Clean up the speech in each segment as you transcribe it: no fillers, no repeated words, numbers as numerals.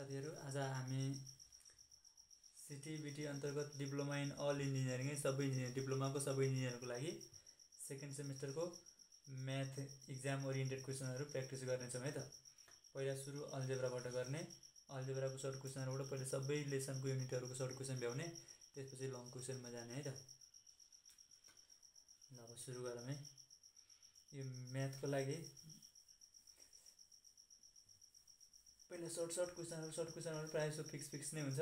साथीहरु आज हामी सिटिबिटी अन्तर्गत डिप्लोमा इन अल इन्जिनियरिङ सबै इन्जिनियर डिप्लोमाको सबै इन्जिनियरको लागि सेकेन्ड सेमेस्टरको म्याथ एक्जाम ओरिएन्टेड क्वेशनहरु प्र्याक्टिस गर्नेछौं है त। पहिला सुरु अलजेब्राबाट गर्ने, अलजेब्राको सर्ट क्वेशनहरुबाट पहिला सबै लेसनको युनिटहरुको सर्ट क्वेशन भ्याउने, त्यसपछि लङ क्वेशनमा जाने है त। ल अब सुरु गरौँ है। यो म्याथको लागि पहिला सर्ट क्वेशनहरु प्राय सो फिक्स नै हुन्छ,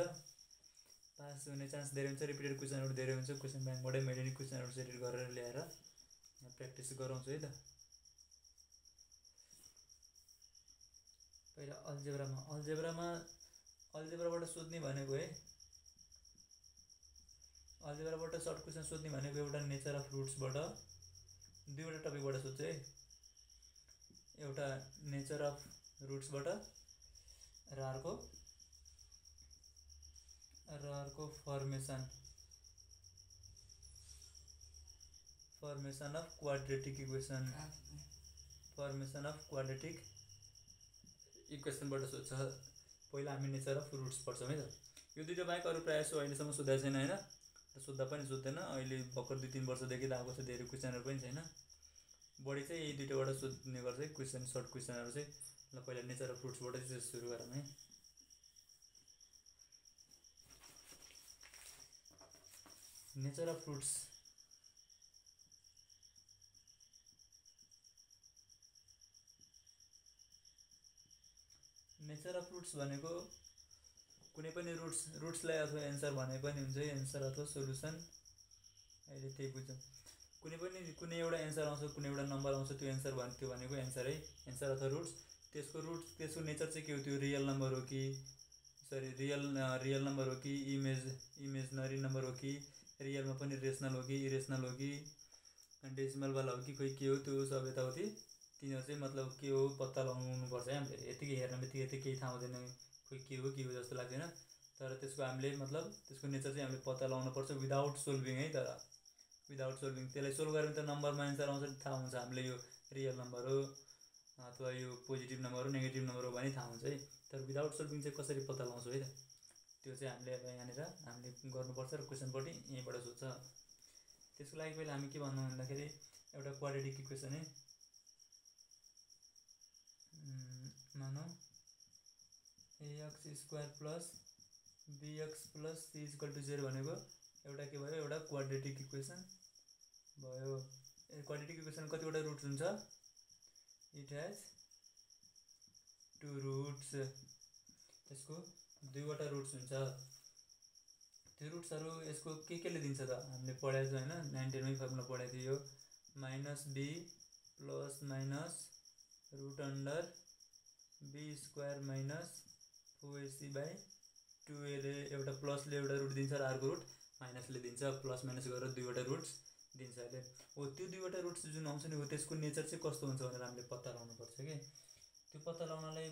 पास हुने चान्स धेरै हुन्छ, रिपिटेड क्वेशनहरु धेरै हुन्छ। क्वेशन ब्याङ्कबाटै मैले नि क्वेशनहरु सेलेक्ट गरेर ल्याएर यहाँ प्र्याक्टिस गराउँछु है त। पहिला अलजेब्राबाट सोध्ने भनेको है, अलजेब्राबाट सर्ट क्वेशन सोध्ने भनेको एउटा नेचर अफ रुट्सबाट दुईवटा टपिकबाट सोध्छ है। एउटा नेचर अफ रुट्सबाट र अर्को फर्मेसन अफ क्वाड्रेटिक इक्वेसनबाट सोध्छ। पहिला हामी नेचर अफ रुट्स पढ्छौँ है त। यो दुईटा बाहेक अरु प्राय सो अहिलेसम्म सोधेको छैन हैन, सोध्दा पनि सोध्दैन। अहिले भर्खर 2-3 वर्षदेखि आएको छ, धेरै क्वेशनहरु पनि छैन। बढी चाहिँ यही दुईटाबाट सोध्ने गर्छ है क्वेशन, सर्ट क्वेशनहरु चाहिँ। ल पहिला नेचर अफ रुट्सबाट चाहिँ सुरु गरौँ है। नेचर अफ रुट्स भनेको कुनै पनि रुट्सलाई अथवा एन्सर भने पनि हुन्छ, एन्सर अथवा सोलुसन। अहिले त्यही बुझ्छौँ। कुनै एउटा एन्सर आउँछ, कुनै एउटा नम्बर आउँछ, त्यो एन्सर त्यो भनेको एन्सर है, एन्सर अथवा रुट्स। त्यसको नेचर चाहिँ के हो, त्यो रियल नम्बर हो कि रियल नम्बर हो कि इमेजनरी नम्बर हो कि रियलमा पनि रेसनल हो कि इरेसनल हो कि डेसिमल वाला हो कि खोइ के हो, त्यो सब यताउति तिनीहरु चाहिँ मतलब के हो पत्ता लगाउनु पर्छ है हामीले। यतिकै हेर्न बित्तिकै केही थाहा हुँदैन, खोइ के हो जस्तो लाग्दैन। तर त्यसको हामीले मतलब त्यसको नेचर चाहिँ हामीले पत्ता लगाउनु पर्छ विदाउट सोल्भिङ है। तर विदाउट सोल्भिङ त्यसलाई सोल्भ गर्यो भने त नम्बरमा एन्सर आउँछ, थाहा हुन्छ हामीले यो रियल नम्बर हो अथवा यो पोजिटिभ नम्बर हो नेगेटिभ नम्बर हो भने थाहा हुन्छ है। तर विदाउट सोल्भिङ चाहिँ कसरी पत्ता लगाउँछौँ है त, त्यो चाहिँ हामीले अब यहाँनिर हामीले गर्नुपर्छ र क्वेशनपट्टि यहीँबाट सोध्छ। त्यसको लागि पहिला हामी के भन्नु भन्दाखेरि एउटा क्वाड्रेटिक इक्वेसन है, मानौ ax² plus bx plus c = 0 भनेको एउटा के भयो, एउटा क्वाड्रेटिक इक्वेसन भयो। क्वाड्रेटिक इक्वेसन कतिवटा रुट्स हुन्छ, इट हैज 2 रुट्स। यसको दुईवटा रुट्स हुन्छ। त्यो रुट्सहरु यसको केले दिन्छ त हामीले पढाएको छ हैन, 9-10 मै फर्मुला पढाएको थियो। यो -b plus minus root under b² minus 4ac/2a ले एउटा प्लसले एउटा रुट दिन्छ र अर्को रुट माइनसले दिन्छ। प्लस माइनस गरेर दुईवटा रुट्स दिन्छ अहिले। हो त्यो दुईवटा रुट्स जुन आउँछ नि, हो त्यसको नेचर चाहिँ कस्तो हुन्छ भनेर हामीले पत्ता लगाउनु पर्छ के। त्यो पत्ता लगाउनलाई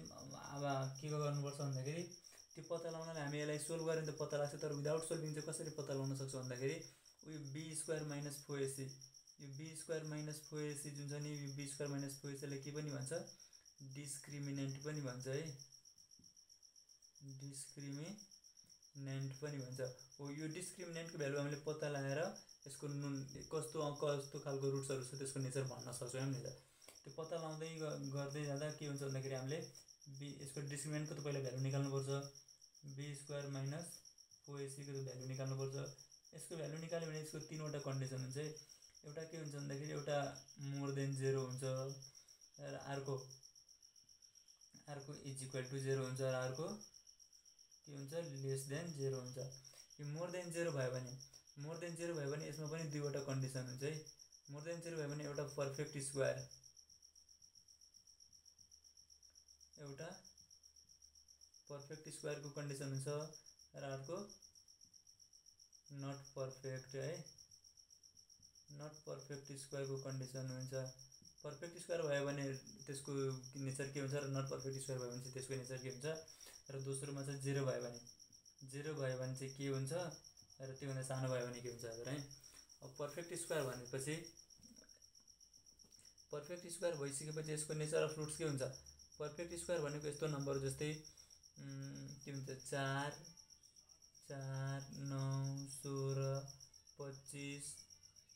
अब के गर्नुपर्छ भन्दाखेरि, त्यो पत्ता लगाउनलाई हामी यसलाई सोल्भ गर्यो भने त पत्ता लाग्छ। तर विदाउट सोल्भिङ चाहिँ कसरी पत्ता लगाउन सक्छौँ भन्दाखेरि उयो b² माइनस 4ac, यो b² माइनस 4ac जुन छ नि, यो b² माइनस 4ac ले के पनि भन्छ, डिस्क्रिमिनेन्ट पनि भन्छ है, डिस्क्रिमिनेन्ट पनि भन्छ। हो यो डिस्क्रिमिनेन्टको भ्यालु हामीले पत्ता लगाएर यसको कस्तो खालको रुट्सहरु छ त्यसको नेचर भन्न सक्छौँ हामीले। त्यो पत्ता लगाउँदै गर्दै जाँदा के हुन्छ भन्दाखेरि हामीले यसको डिस्क्रिमिनेन्टको त पहिला भ्यालु निकाल्नुपर्छ, b² माइनस 4ac को भ्यालु निकाल्नुपर्छ। यसको भ्यालु निकाल्यो भने यसको तीनवटा कन्डिसन हुन्छ है। एउटा के हुन्छ भन्दाखेरि एउटा मोर देन 0 हुन्छ र अर्को = 0 हुन्छ र अर्को के हुन्छ, लेस देन 0 हुन्छ। यो मोर देन 0 भयो भने यसमा पनि दुईवटा कन्डिसन हुन्छ है। मोर देन 0 भयो भने एउटा पर्फेक्ट स्क्वायर को कन्डिसन हुन्छ र अर्को नट पर्फेक्ट है, नट पर्फेक्ट स्क्वायर को कन्डिसन हुन्छ। पर्फेक्ट स्क्वायर भयो भने त्यसको नेचर के हुन्छ र नट पर्फेक्ट स्क्वायर भयो भने त्यसको नेचर के हुन्छ। र दोस्रोमा चाहिँ 0 भयो भने चाहिँ के हुन्छ र त्यो भन्दा सानो भयो भने के हुन्छ है। अब पर्फेक्ट स्क्वायर भइसकेपछि यसको नेचर अफ रुट्स के हुन्छ। पर्फेक्ट स्क्वायर भनेको यस्तो नम्बर जस्तै के भन्छ 4 4 9 16 25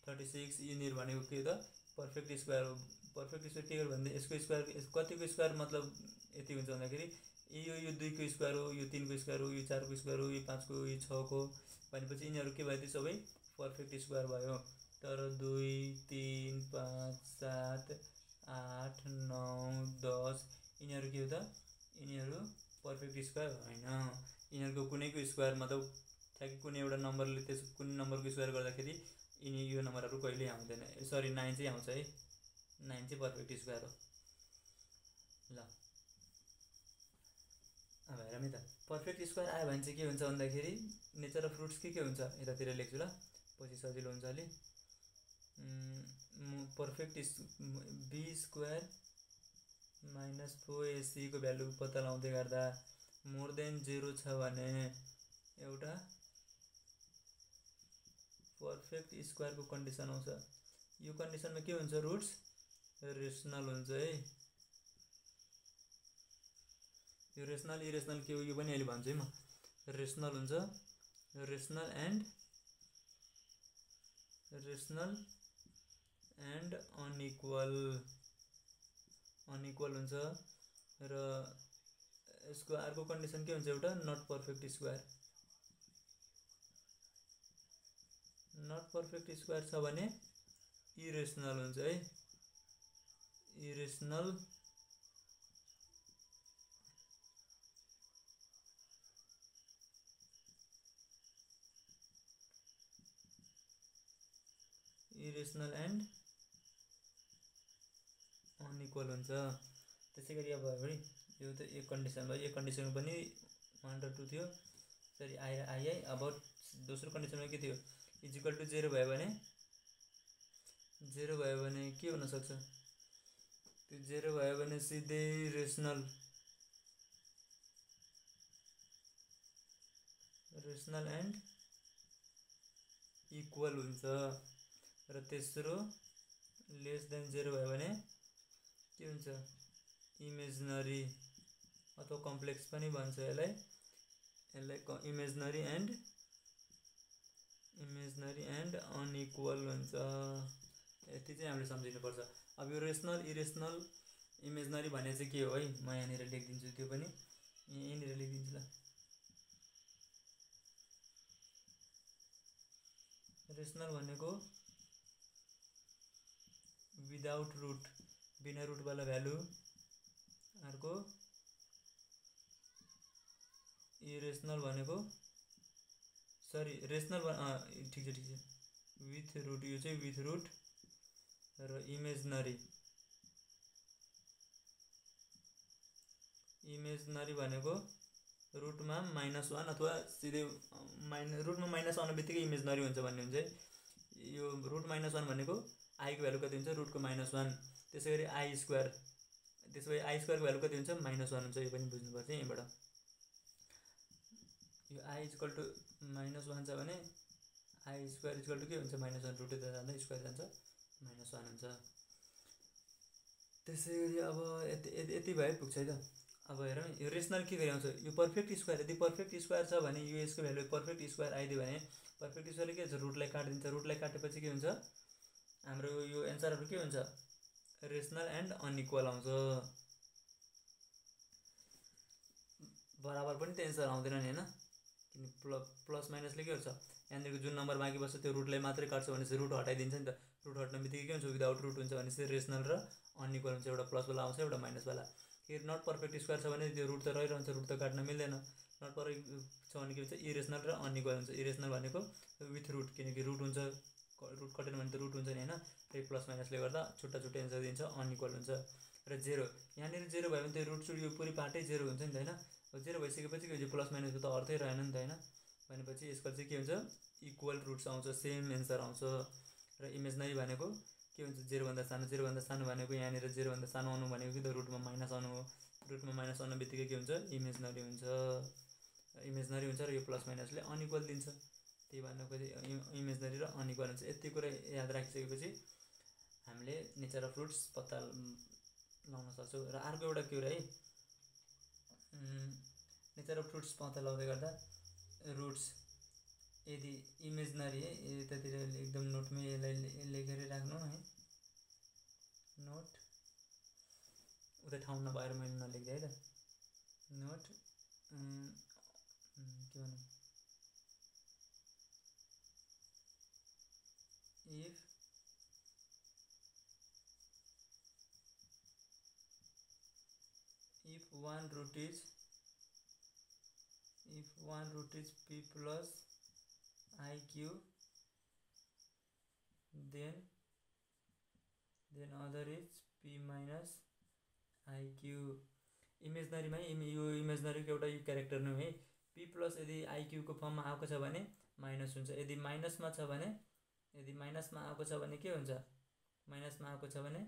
36 यिनीहरू भनेको के हो त पर्फेक्ट स्क्वायर हो। पर्फेक्ट स्क्वायर के हो भन्दा यसको स्क्वायर कतिको स्क्वायर मतलब यति हुन्छ भन्दाखेरि यो 2 को स्क्वायर हो, यो 3 को स्क्वायर हो, यो 4 को स्क्वायर हो, यो 5 को, यो 6 को भनेपछि यिनीहरू के भयो त सबै पर्फेक्ट स्क्वायर भयो। तर 2 3 5 7 8 9 10 यिनीहरू के हो त यिनीहरू पर्फेक्ट स्क्वायर होइन। यिनीहरूको कुनैको स्क्वायर मतलब ठ्याक्कै कुनै एउटा नम्बरले त्यस कुनै नम्बरको स्क्वायर गर्दाखेरि यो नम्बरहरू कहिल्यै आउँदैन। सरी 9 चाहिँ आउँछ है, 9 चाहिँ पर्फेक्ट स्क्वायर हो। ल अब हेरौँ है त पर्फेक्ट स्क्वायर आयो भने चाहिँ के हुन्छ भन्दाखेरि नेचर अफ रुट्स के हुन्छ यतातिर लेख्छु ल पछि सजिलो हुन्छ अलि। Perfect be square minus 4ac को भ्यालु पत्ता लगाउँदै गर्दा मोर देन 0 छ भने एउटा पर्फेक्ट स्क्वायरको कन्डिसन आउँछ। यो कन्डिसनमा के हुन्छ रुट्स रेसनल हुन्छ है। यो रेसनल इरेसनल के हो यो पनि अहिले भन्छु है म। रेसनल हुन्छ, रेसनल एन्ड अनइक्वल हुन्छ। र यसको अर्को कन्डिसन के हुन्छ एउटा not perfect square. Not perfect square छ भने इरेसनल हुन्छ है। इरेसनल एन्ड अनइक्वल हुन्छ। त्यसै गरी अब है यो त एक कन्डिसन भयो। एक कन्डिसनमा पनि 1 र 2 थियो, सरी आई। अब दोस्रो कन्डिसनमा के थियो इजिकल टु 0 भयो भने के हुनसक्छ त्यो 0 भयो भने सिधै रेसनल एन्ड इक्वल हुन्छ। र तेस्रो लेस देन 0 भयो भने के हुन्छ इमेजनरी अथवा कम्प्लेक्स पनि भन्छ यसलाई इमेजनरी एन्ड अनइक्वल हुन्छ। यति चाहिँ हामीले सम्झिनुपर्छ। अब यो रेसनल इरेसनल इमेजनरी भने चाहिँ के हो है म यहाँनिर लेखिदिन्छु, त्यो पनि यहीँनिर लेखिदिन्छु ल। रेसनल भनेको विदाउट रुट बिना रुटवाला भ्यालु, अर्को इरेसनल भनेको सरी रेसनल ठिक छ विथ रुट, यो चाहिँ विथ रुट। र इमेजनरी भनेको रुटमा -1 अथवा सिधै रुटमा -1 आउने बित्तिकै इमेजनरी हुन्छ भन्ने हुन्छ। यो रुट -1 भनेको आईको भ्यालु कति हुन्छ रुटको -1। त्यसै गरी आई स्क्वायर, त्यसो भए आई स्क्वायरको भ्यालु कति हुन्छ -1 हुन्छ। यो पनि बुझ्नुपर्छ यहीँबाट। यो आई इक्वल टु -1 छ भने आई स्क्वायर इक्वल टु के हुन्छ -1 रुट यता जाँदा स्क्वायर जान्छ -1 हुन्छ। त्यसै गरी अब यति भए पुग्छ है त। अब हेरौँ यो रेसनल के गरी आउँछ यो पर्फेक्ट स्क्वायर। यदि पर्फेक्ट स्क्वायर छ भने यो यसको भ्यालु पर्फेक्ट स्क्वायर आइदियो भने पर्फेक्ट स्क्वायरले के हुन्छ रुटलाई काटिदिन्छ। रुटलाई काटेपछि के हुन्छ हाम्रो यो एन्सरहरू के हुन्छ रेसनल एन्ड अनइक्वल आउँछ। बराबर पनि त एन्सर आउँदैन नि होइन, किन प्लस माइनसले के गर्छ यहाँनिरको जुन नम्बर बाँकी बस्छ त्यो रुटलाई मात्रै काट्छ भनेपछि रुट हटाइदिन्छ नि त। रुट हट्ने बित्तिकै के हुन्छ विदाउट रुट हुन्छ भनेपछि रेसनल र अनइक्वल हुन्छ। एउटा प्लसवाला आउँछ एउटा माइनसवाला। फेरि नट पर्फेक्ट स्क्वायर छ भने त्यो रुट त रहिरहन्छ, रुट त काट्न मिल्दैन। नट पर्फेक्ट छ भने के हुन्छ इरेसनल र अनइक्वल हुन्छ। इरेसनल भनेको विथ रुट, किनकि रुट हुन्छ, रुट कटेन भने त रुट हुन्छ नि होइन। फेरि प्लस माइनसले गर्दा छुट्टा छुट्टै एन्सर दिन्छ। अनइक्वल हुन्छ। र 0 यहाँनिर 0 भयो भने त्यो रुट यो पुरै पार्टै 0 हुन्छ नि त होइन। 0 भइसकेपछि के हुन्छ प्लस माइनसको त अर्थै रहेन नि त होइन। भनेपछि यसको चाहिँ के हुन्छ इक्वल रुट्स आउँछ, सेम एन्सर आउँछ। र इमेजनरी भनेको के हुन्छ 0 भन्दा सानो भनेको यहाँनिर 0 भन्दा सानो आउनु भनेको कि त रुटमा माइनस आउनु हो। रुटमा माइनस आउनु बित्तिकै के हुन्छ इमेजनरी हुन्छ र यो प्लस माइनसले अनइक्वल दिन्छ। त्यही भनेको इमेजनरी र अनइक्वल हुन्छ। यति कुरा याद राखिसकेपछि हामीले नेचर अफ रुट्स पत्ता लगाउन सक्छौँ। र अर्को एउटा के हो र है नेचर अफ रुट्स पत्ता लगाउँदै गर्दा रुट्स यदि इमेजनरी है यतातिर एकदम नोटमै यसलाई लेखेर राख्नु है, नोट उता ठाउँ नभएर मैले नलेख्दै है त, नोट के भनौँ, if one root is p plus iq, then other is p minus iq. इमेजनरीमै यो इमेजनरीको एउटा यो क्यारेक्टर नै है, p प्लस यदि आइक्यूको फर्ममा आएको छ भने माइनस हुन्छ, यदि माइनसमा छ भने, यदि माइनसमा आएको छ भने के हुन्छ, माइनसमा आएको छ भने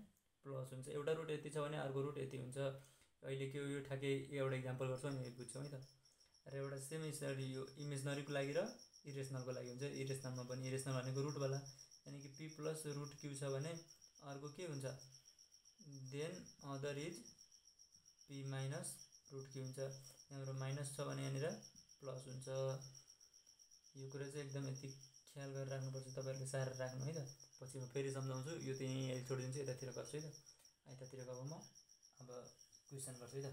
प्लस हुन्छ। एउटा रुट यति छ भने अर्को रुट यति हुन्छ। अहिले के यो ठ्याक्कै एउटा इक्जाम्पल गर्छौँ नि, बुझ्छौँ है त। र एउटा सेम यसरी यो इमेजनरीको लागि र इरेसनलको लागि हुन्छ। इरेसनलमा पनि इरेसनल भनेको रुटवाला, यानि कि p प्लस रुट क्यू छ भने अर्को के हुन्छ, then other is p minus root q हुन्छ। यहाँबाट माइनस छ भने यहाँनिर प्लस हुन्छ। यो कुरा चाहिँ एकदम यति ख्याल गरेर राख्नुपर्छ, तपाईँहरूले सारेर राख्नु है त। पछि म फेरि सम्झाउँछु, यो चाहिँ यहीँ छोडिदिन्छु, यतातिर गर्छु है त। यतातिर गएको म अब क्वेसन गर्छु है त।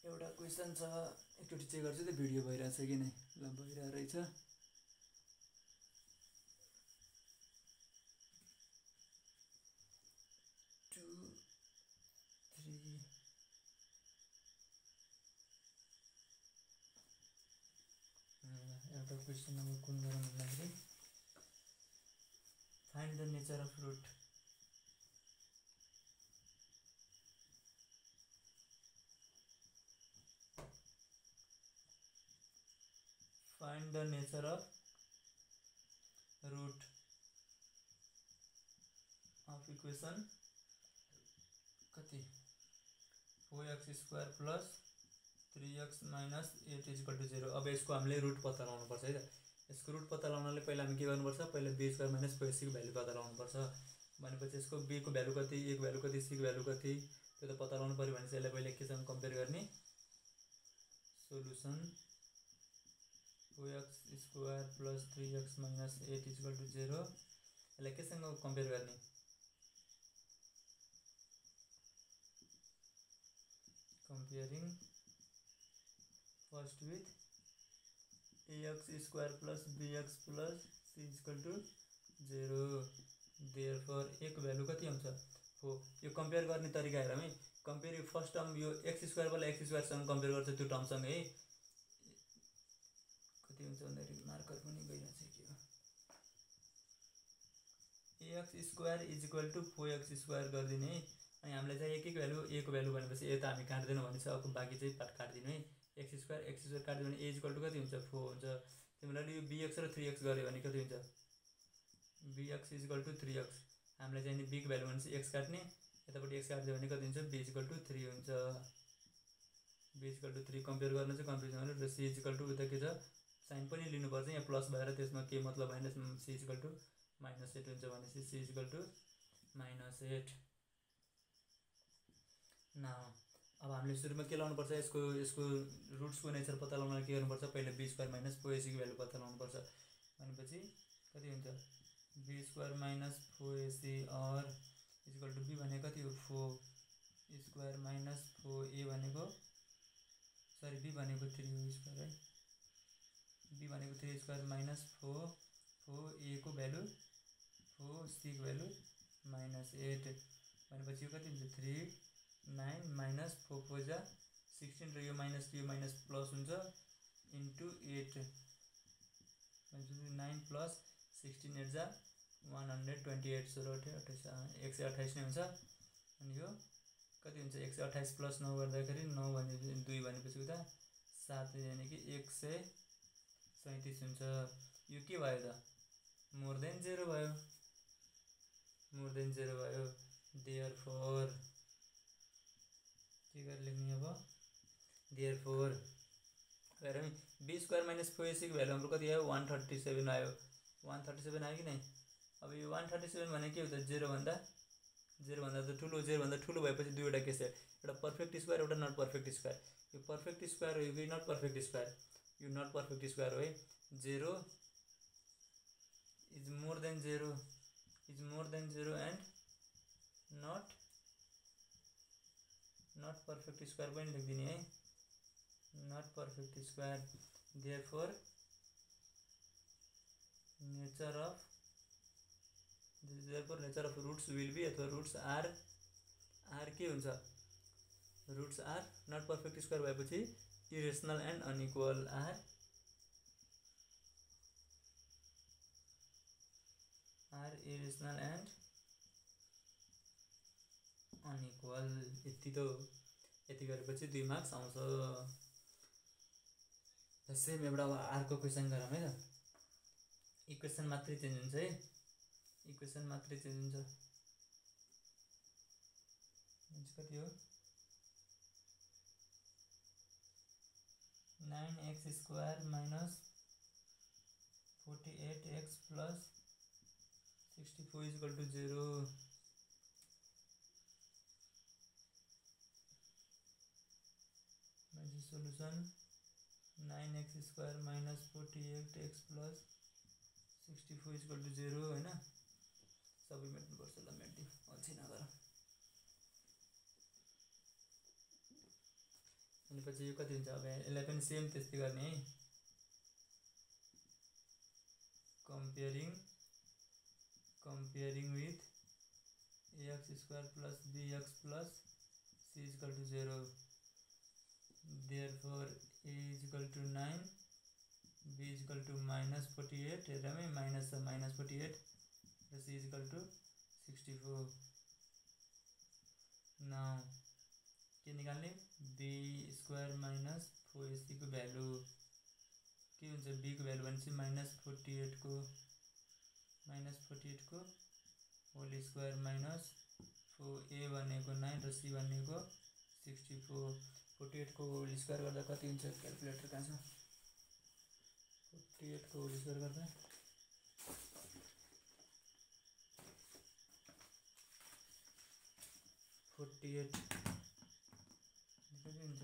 एउटा क्वेसन छ, एकचोटि चेक गर्छु त भिडियो भइरहेछ कि नै। ल भइरहेको रहेछ। एउटा क्वेसन नम्बर कुन गरौँ भन्दाखेरि find the nature of root. Find the nature of root of equation कति 4x² plus 3x minus 8 equal to 0। अब यसको हामीले रुट पत्ता लगाउनुपर्छ है त। यसको रुट पत्ता लगाउनाले पहिला हामी के गर्नुपर्छ, पहिला b² माइनस 4ac को भ्यालु पत्ता लगाउनुपर्छ। भनेपछि यसको b को भ्यालु कति, a को भ्यालु कति, c को भ्यालु कति, त्यो त पत्ता लगाउनु पर्यो। भनेपछि यसलाई पहिला केसँग कम्पेयर गर्ने, solution 4x² plus 3x minus 8 equal to 0, यसलाई केसँग कम्पेयर गर्ने, comparing first with ax² plus bx plus c equal to 0। therefore a को भ्यालु कति आउँछ, हो। यो कम्पेयर गर्ने तरिका हेरौँ है। कम्पेयर यो फर्स्ट टर्म यो x² वाला x² सँग कम्पेयर गर्छ, त्यो टर्मसँग है। कति हुन्छ भन्दाखेरि मार्कर पनि गइरहेछ के हो, ax² is equal two 4x² गरिदिने है। अनि हामीलाई चाहिँ एक भ्यालु, a को भ्यालु भनेपछि ए त हामी काट्दैनौँ भनेपछि अब बाँकी चाहिँ पार्ट काटिदिनु है। x² काटिदियो भने a इक्वल टू कति हुन्छ, 4 हुन्छ। तिमीलाई यो bx र 3x गऱ्यो भने कति हुन्छ, bx इक्वल टू 3x। हामीलाई चाहिँ b को भ्यालु भनेपछि x काट्ने, यतापट्टि x काटिदियो भने कति हुन्छ, b इक्वल टू 3 हुन्छ। b इक्वल टू 3 कम्पेयर गर्न चाहिँ कन्फ्युजन हो। र c इक्वल टू उता के छ, साइन पनि लिनुपर्छ यहाँ प्लस भएर, त्यसमा के मतलब minus, c equal to minus 8 हुन्छ भनेपछि c इक्वल टू माइनस 8। न अब हामीले सुरुमा के लगाउनुपर्छ, यसको रुट्सको नेचर पत्ता लगाउन के गर्नुपर्छ, पहिला b² माइनस 4ac को भ्यालु पत्ता लगाउनुपर्छ। भनेपछि कति हुन्छ, b² माइनस 4ac और इक्वल टू b भनेको कति हो, 4² माइनस 4a भनेको, सरी b भनेको 3 हो स्क्वायर है, b भनेको 3² माइनस 4a को भ्यालु 4c को भ्यालु माइनस 8 भनेपछि यो कति हुन्छ, 3 9 माइनस 4 4 जा 16 र यो माइनस प्लस हुन्छ इन्टु 8 9 प्लस 16 8 जा 128 16 28 128 नै हुन्छ। अनि यो कति हुन्छ, 128 प्लस 9 गर्दाखेरि 9 भने 2 भनेपछि उता 7 यानि कि 137 हुन्छ। यो के भयो त, मोर देन 0 भयो, मोर देन 0 भयो। देयरफोर के गरेर लेख्ने अब, देयरफोर हेरौँ b² माइनस 4ac को भ्यालु हाम्रो कति आयो, 137 आयो। 137 आयो कि नै। अब यो 137 भने के हो त, 0 भन्दा 0 भन्दा ठुलो 0 भन्दा ठुलो भएपछि दुईवटा केस छ, एउटा पर्फेक्ट स्क्वायर एउटा नट पर्फेक्ट स्क्वायर। यो पर्फेक्ट स्क्वायर हो कि नट पर्फेक्ट स्क्वायर? यो नट पर्फेक्ट स्क्वायर हो है। 0 is more than 0 and not perfect square पनि लेखिदिने है, not perfect square. Therefore nature of roots will be अथवा रुट्स आर के हुन्छ, roots are not perfect square भएपछि irrational and unequal, are irrational and unequal. यति गरेपछि 2 मार्क्स आउँछ। सेम एउटा अर्को क्वेसन गरौँ है त। इक्वेसन मात्रै चेन्ज हुन्छ है, इक्वेसन मात्रै चेन्ज हुन्छ। कति हो? 9x square minus 48x plus 64 equal to 0। Solution 9x square minus 48x plus 64 equal to 0 होइन। सबै मेट्नुपर्छ, ल मेट्दिउँ, अल्छी नगर। अनि पछि यो कति हुन्छ? अब यसलाई पनि सेम त्यस्तै गर्ने है। Comparing with ax square plus bx plus c equal to 0। Therefore a is equal to 9, b is equal to minus 48, हेर्दामै minus छ minus 48 र c is equal to 64। Now के निकाल्ने? b स्क्वायर माइनस 4ac को value के हुन्छ? b को value भनेपछि minus 48 को होल स्क्वायर माइनस 4a भनेको 9 र c भनेको 64। 48 को होल स्क्वायर गर्दा कति हुन्छ? क्यालकुलेटर कहाँ छ? 48 को होल स्क्वायर गर्दा 48 कति हुन्छ?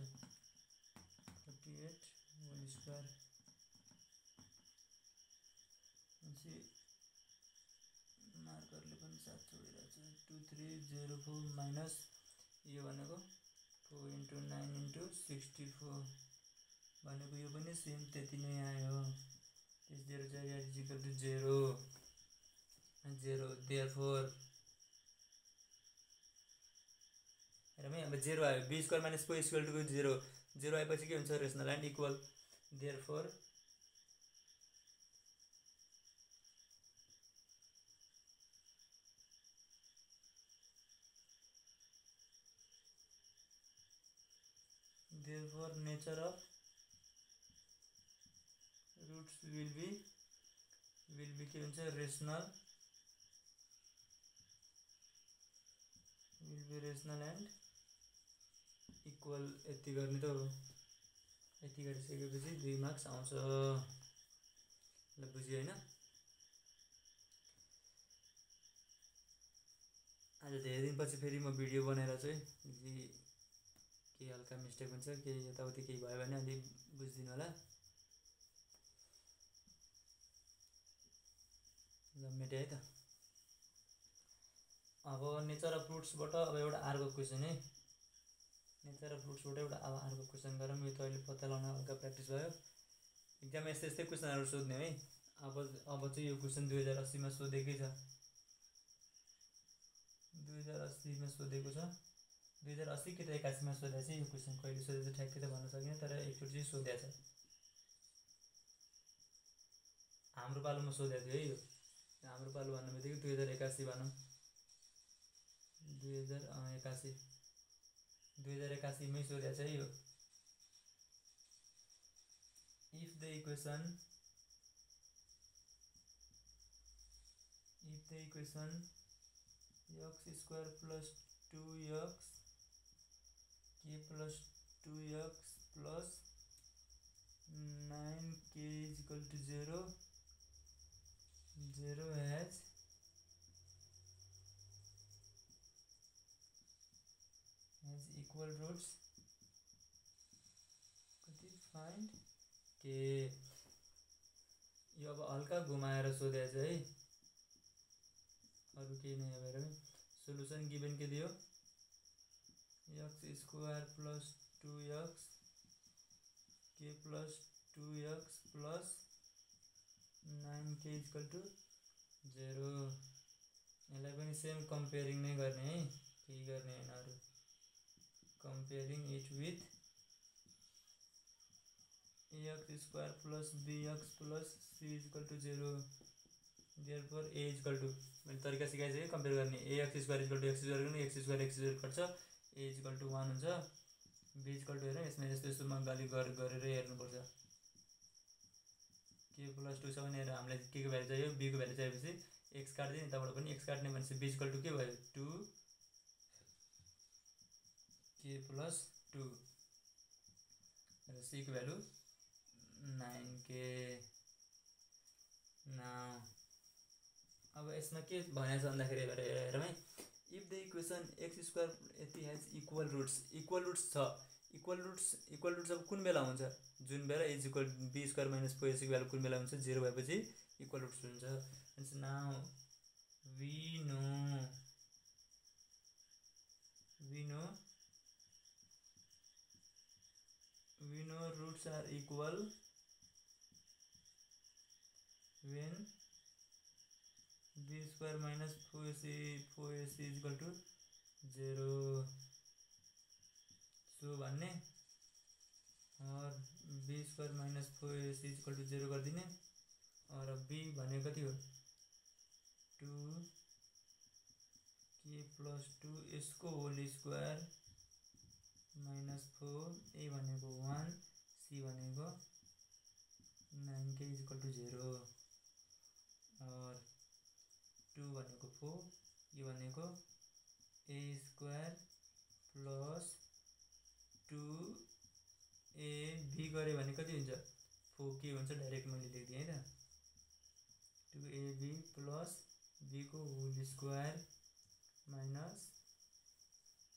48 होल स्क्वायर मार्करले पनि साथ छोडिरहेको छ। 2304 माइनस यो भनेको 4 × 9 × 64 भनेको यो पनि सेम त्यति नै आयो। 0 0 इक्वल टू 0 0। देयरफोर हेरौँ है, अब 0 आयो। b square minus 4 equal to 0 0 आएपछि के हुन्छ? Rational and equal. Therefore nature of roots will be के हुन्छ? Rational and equal. यति गर्ने त हो। यति गरिसकेपछि 2 मार्क्स आउँछ। ल बुझ्यो होइन? आज धेरै दिनपछि फेरि म भिडियो बनाएर चाहिँ केही हल्का मिस्टेक हुन्छ, केही यताउति केही भयो भने अलि बुझिदिनु होला। ल मेटे है त। अब नेचर अफ फ्रुट्सबाट अब एउटा अर्को क्वेसन है। नेचर अफ फ्रुट्सबाट एउटा अब अर्को क्वेसन गरौँ। यो त अहिले पत्ता लगाउन हल्का प्र्याक्टिस भयो। एक्जाममा यस्तै क्वेसनहरू सोध्ने है। अब चाहिँ यो क्वेसन 2080 मा सोधेकै छ। 2080 मा सोधेको छ। 2080 कि त 81 मा सोधेको छ। यो क्वेसन कहिले सोधेको छ ठ्याक्कै त भन्न सकिनँ, तर एकचोटि चाहिँ सोधेको छ। हाम्रो पालोमा सोधेको थियो है यो। हाम्रो पालो भन्नु बित्तिकै 2081 भनौँ। 2081 मै सोधेको छ है यो। If the equation x square plus 2x k plus 2x plus 9k is equal to 0 has has equal roots कति find के यो अब हल्का घुमाएर सोधेछ है अरु केही नै हेरेर सोलुसन गिभन के दियो x square plus 2x k plus 2x plus 9k equal to 0 यसलाई पनि सेम कम्पेयरिङ नै गर्ने है केही गर्ने हैन अरु comparing it with ax square plus bx plus c equal to 0 therefore a equal to मैले तरिका सिकाइसके कम्पेयर गर्ने ax square equal to x square गर्ने x स्क्वायर कट्छ a इक्वल टु 1 हुन्छ b इक्वल टु हेर यसमा यस्तो यस्तो मगाली गरेर हेर्नुपर्छ k प्लस 2 छ भने हेर हामीलाई k को भ्यालु चाहियो b को भ्यालु चाहिएपछि x काट्दिए नि तबाट पनि x काट्ने भनेपछि b इक्वल टु के भयो 2 k प्लस 2 र c को भ्यालु 9k नाउ अब यसमा के भनेछ भन्दाखेरि हेरौँ है if the equation x square यति हैज इक्वल रुट्स छ इक्वल रुट्स अब कुन बेला हुन्छ जुन बेला a equal b square minus 4ac को भ्यालु कुन बेला हुन्छ 0 भएपछि इक्वल रुट्स हुन्छ and so now we know roots are equal when b square minus 4ac is equal to 0 so भन्ने और b square minus 4ac is equal to 0 गरिदिने और b भनेको कति हो 2 k plus 2 यसको होल स्क्वायर minus 4 a भनेको 1 c भनेको 9k is equal to 0 और 2 भनेको 4 यो भनेको a square plus 2 a b गरे भने कति हुन्छ 4k हुन्छ डाइरेक्ट मैले लेखिदिएँ है त 2ab प्लस b को होल स्क्वायर माइनस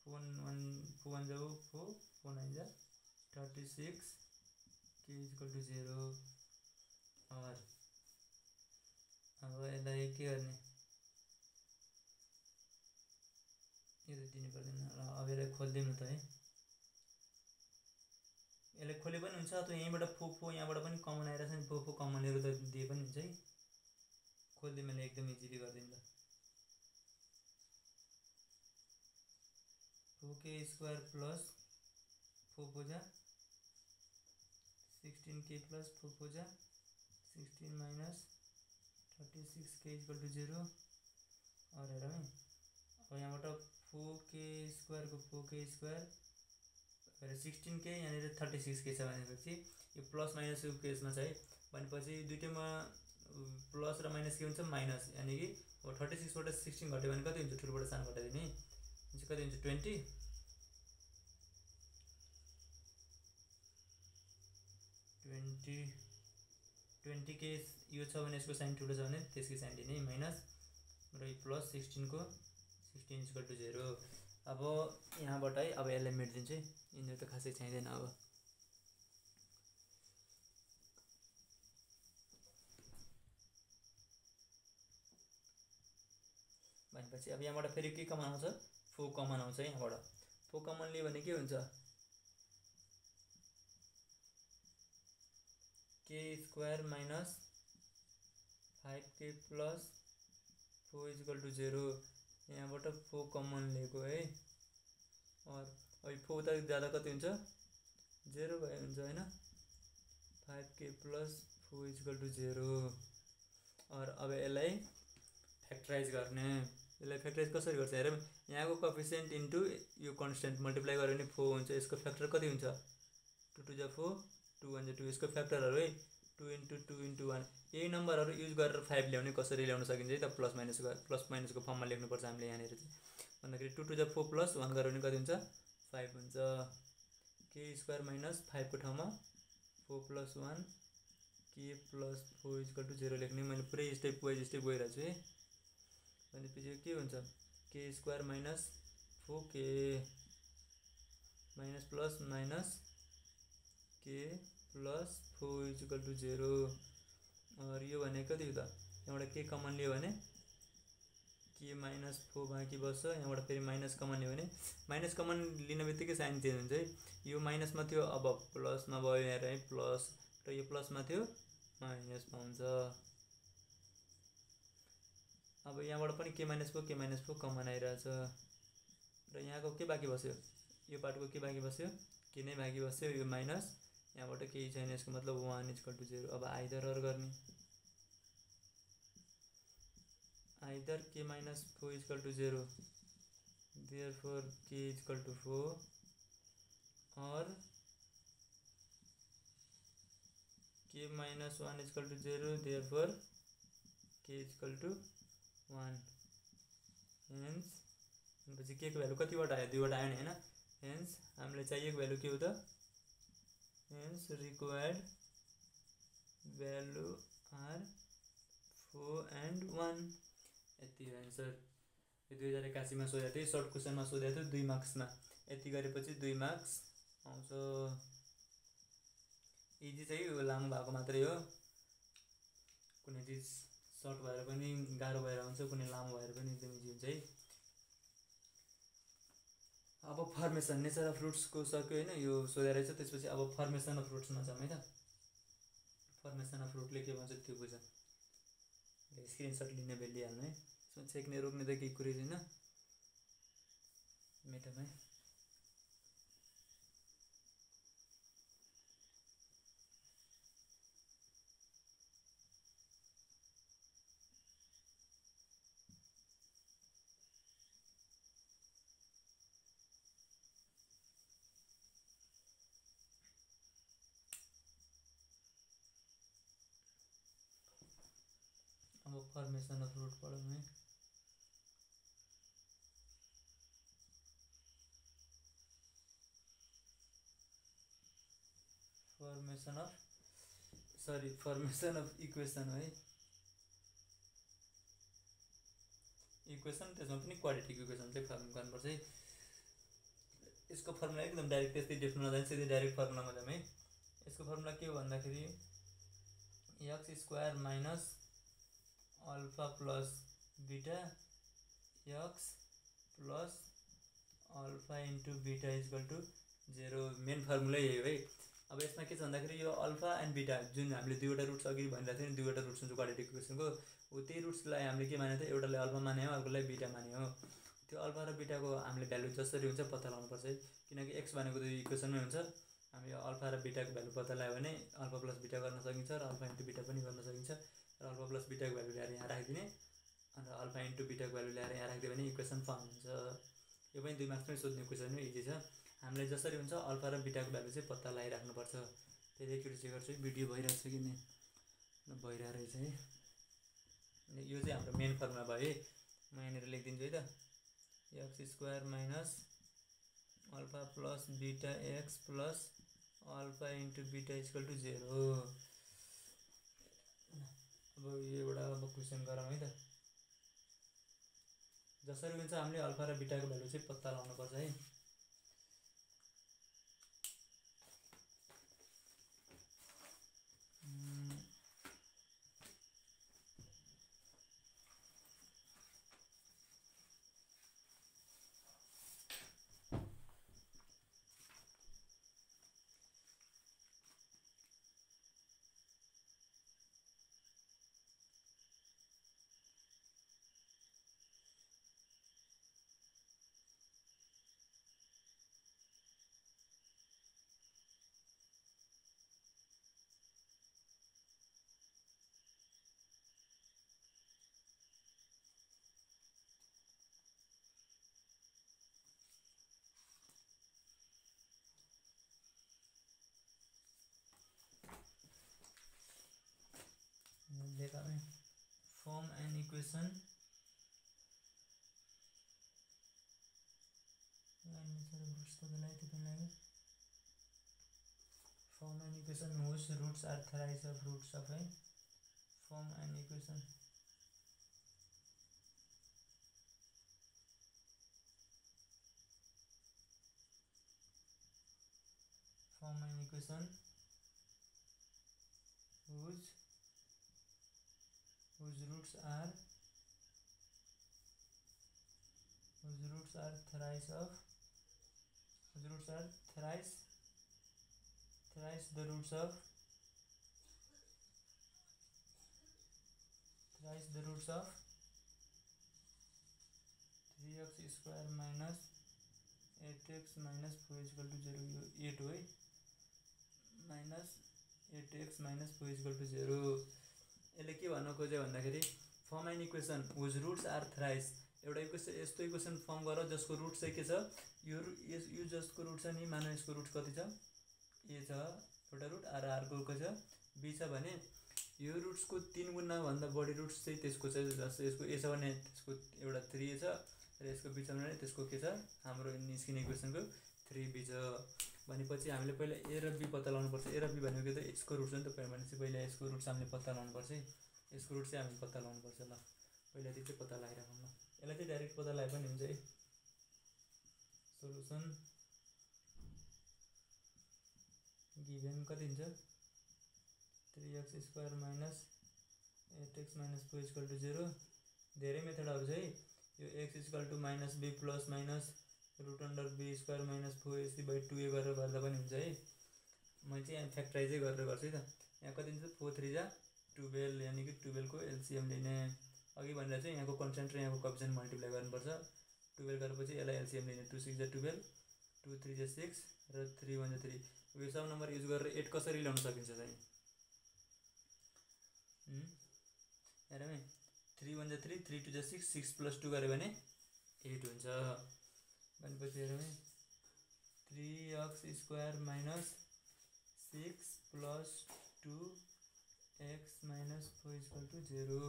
4 1 जाओ 4 4 9 जा 36 k इक्वल टु 0 और अब यसलाई के गर्ने यो त दिनु पर्दैन र अब यसलाई खोल्दिउँ न त है यसलाई खोले पनि हुन्छ अथवा यहीँबाट फो यहाँबाट पनि कमन आइरहेछ नि फो कमन लिएर त दिए पनि हुन्छ है खोल्दै मैले एकदम इजिली गरिदिनु ल 4k स्क्वायर प्लस 4 पूजा 16k प्लस 4 पूजा 16 माइनस 36k इक्वल टु 0 और हेर है अब यहाँबाट 4k स्क्वायर को 4k स्क्वायर 16k यहाँ 36k छ भनेपछि यो प्लस माइनस को केसमा चाहिँ भनेपछि दुईटैमा प्लस र माइनस के हुन्छ माइनस यानी कि अब 36 बाट 16 घट्यो भने कति हुन्छ ठुलोबाट सानो घटाइदिने हुन्छ कति हुन्छ 20k यो छ भने यसको साइन ठुलो छ भने त्यसको साइन दिने माइनस र यो प्लस 16 को 16 इक्वल टु 0 अब यहाँबाट है अब यसलाई मेट्दिन्छु है यिनीहरू त खासै चाहिँदैन अब भनेपछि अब यहाँबाट फेरि के कमन आउँछ 4 कमन आउँछ यहाँबाट 4 कमन लियो भने के हुन्छ k square minus 5k plus 4 equal to 0 यहाँबाट 4 कमन लिएको है और अब 4 उता ज्यादा कति हुन्छ 0 भयो हुन्छ हैन 5k प्लस 4 इक्वल टु 0 और अब यसलाई फ्याक्टराइज गर्ने यसलाई फ्याक्टराइज कसरी गर्छ हेरौँ यहाँको कोएफिसिएन्ट इन्टु यो कन्स्टेन्ट मल्टिप्लाई गर्यो भने 4 हुन्छ यसको फ्याक्टर कति हुन्छ 2 2 जा 4 2 1 जा 2 यसको फ्याक्टरहरु है 2 इन्टु 2 इन्टु 1 यही नम्बरहरु युज गरेर 5 ल्याउने कसरी ल्याउन सकिन्छ है त प्लस माइनस को फर्ममा लेख्नु पर्छ हामीले यहाँनेर चाहिँ भन्दाखेरि 2 2 जा 4 प्लस 1 गर्यो भने कति हुन्छ 5 हुन्छ k स्क्वायर माइनस 5 को ठाउँमा 4 plus 1 k plus 4 equal to 0 लेख्ने मैले पुरै स्टेप वाइज स्टेप गइरहेको छु है भनेपछि के हुन्छ k square minus 4k plus minus के प्लस 4 इक्वल टू 0। और यो भनेको कति हो त यहाँबाट के कमन लियो भने के माइनस 4 बाँकी बस्छ यहाँबाट फेरि माइनस कमन लियो भने माइनस कमन लिने बित्तिकै साइन चेन्ज हुन्छ है। यो माइनसमा थियो अब प्लसमा भयो यहाँ है प्लस र यो प्लसमा थियो माइनसमा हुन्छ। अब यहाँबाट पनि के माइनस 4 कमन आइरहेछ र यहाँको के बाँकी बस्यो यो पार्टको के बाँकी बस्यो के नै बाँकी बस्यो यो माइनस यहाँबाट केही छैन यसको मतलब 1 इक्वल टू 0। अब आइदर गर्ने either k minus 4 is equal to 0 therefore k is equal to 4 or k minus 1 is equal to 0 therefore k is equal to 1 hence पछि के को भ्यालु कतिवटा आयो 2 वटा आयो नि हैन। hence हामीले चाहिएको भ्यालु के हो त hence required value are 4 and 1 यति हो एन्सर। यो 2081 मा सोधेको थियो सर्ट क्वेसनमा सोधेको थियो 2 मार्क्समा यति गरेपछि 2 मार्क्स आउँछ। इजी चाहिँ यो लामो भएको मात्रै हो कुनै चिज सर्ट भएर पनि गाह्रो भएर आउँछ कुनै लामो भएर पनि एकदम इजी हुन्छ है। अब फर्मेसन नेचर अफ फ्रुट्सको सक्यो हैन यो सोधेर रहेछ त्यसपछि अब फर्मेसन अफ फ्रुट्समा जाम है त। फर्मेसन अफ फ्रुटले के भन्छ त्यो बुझ स्क्रिनशट लिने बेला लिइहाल्नु है यसमा चेक्ने रोक्ने त केही कुरै छैन मेटामै। अब फर्मेसन अफ फ्रुट पढौँ है। फर्मेसन अफ इक्वेसन है इक्वेसन त्यसमा पनि क्वाड्रेटिक इक्वेसन चाहिँ फर्म गर्नुपर्छ है। यसको फर्मुला एकदम डाइरेक्ट त्यस्तै डेफिनेसन नजान्छ सिधै डाइरेक्ट फर्मुलामा जाम है। यसको फर्मुला के हो भन्दाखेरि x square minus alpha plus beta x plus alpha into beta equal to 0 main formula यही हो है। अब यसमा के छ भन्दाखेरि यो अल्फा एन्ड बीटा जुन हामीले दुईवटा रुट्स अघि भनिरहेको थियो नि दुईवटा रुट्स हुन्छ क्वाड्रेटिक इक्वेसनको हो त्यही रुट्सलाई हामीले के माने त एउटाले अल्फा माने हो अर्कोलाई बीटा माने हो। त्यो अल्फा र बीटाको हामीले भ्यालु जसरी हुन्छ पत्ता लगाउनुपर्छ है किनकि x भनेको त इक्वेसनमै हुन्छ। हामी अल्फा र बीटाको भ्यालु पत्ता लगायो भने अल्फा प्लस बीटा गर्न सकिन्छ र अल्फा इन्टु बीटा पनि गर्न सकिन्छ र अल्फा प्लस बीटाको भ्यालु ल्याएर यहाँ राखिदिने अन्त अल्फा इन्टु बीटाको भ्यालु ल्याएर यहाँ राखिदियो भने इक्वेसन फर्म हुन्छ। यो पनि 2 मार्क्समै सोध्ने क्वेसन हो इजी छ। हामीले जसरी हुन्छ अल्फा र बीटाको भ्यालु चाहिँ पत्ता लगाइराख्नुपर्छ। फेरि एकचोटि चेक गर्छु भिडियो भइरहेको छ कि नै भइरहेको रहेछ है। यो चाहिँ हाम्रो मेन फर्मुला भयो है म यहाँनिर लेखिदिन्छु है त x square minus alpha plus beta x plus alpha into beta equal to 0। अब यो एउटा अब क्वेसन गरौँ है त जसरी हुन्छ हामीले अल्फा र बीटाको भ्यालु चाहिँ पत्ता लगाउनुपर्छ है। Form an equation whose roots are thrice of roots of a form an equation form an equation whose roots are thrice the roots of 3x square minus 8x minus 4 is equal to 0 यो 8 हो है minus 8x minus 4 is equal to 0 यसले के भन्न खोज्यो भन्दाखेरि form an equation whose roots are thrice एउटा equation यस्तो इक्वेसन फर्म गर जसको रुट चाहिँ के छ यो जसको रुट छ नि मानौ यसको रुट कति छ ए छ एउटा रुट आर आरको छ बी छ भने यो रुट्सको 3 गुणा भन्दा बढी रुट्स चाहिँ त्यसको छ जस्तो यसको ए छ भने त्यसको एउटा 3 छ र यसको बी छ भने त्यसको के छ हाम्रो निस्किने इक्वेसनको 3b छ भनेपछि हामीले पहिला ए र बी पत्ता लगाउनु पर्छ ए र बी भनेको त यसको रुट हो नि त भनेपछि पहिला यसको रुट हामीले पत्ता लगाउनु पर्छ यसको रुट चाहिँ हामीले पत्ता लगाउनु पर्छ ल पहिला त्यो चाहिँ पत्ता लगाइराखौँ ल यसलाई चाहिँ डाइरेक्ट पत्ता लगाए पनि हुन्छ है सोलुसन गिभन कति हुन्छ 3x square minus 8x minus 4 equal to 0 धेरै मेथडहरु छ है यो x equal to minus b plus minus root under b square minus 4ac/2a गरेर गर्दा पनि हुन्छ है म चाहिँ यहाँ फ्याक्टराइजै गरेर गर्छु है त यहाँ कति हुन्छ 4 3 जा 12 यानी कि 12 को एलसीएम लिने अघि भनेर चाहिँ यहाँको कन्स्टेन्ट र यहाँको कोएफिसिएन्ट मल्टिप्लाई गर्नुपर्छ 12 गरेपछि यसलाई एलसीएम लिने 2 6 जा 12 2 3 जा 6 र 3 1 जा 3 यो सब नम्बर युज गरेर 8 कसरी ल्याउन सकिन्छ चाहिँ हेरौँ 3 1 जा 3 3 2 जा 6 6 प्लस 2 गरे भने 8 हुन्छ भनेपछि हेरौँ 3x square minus 6 plus 2x minus 4 equal to 0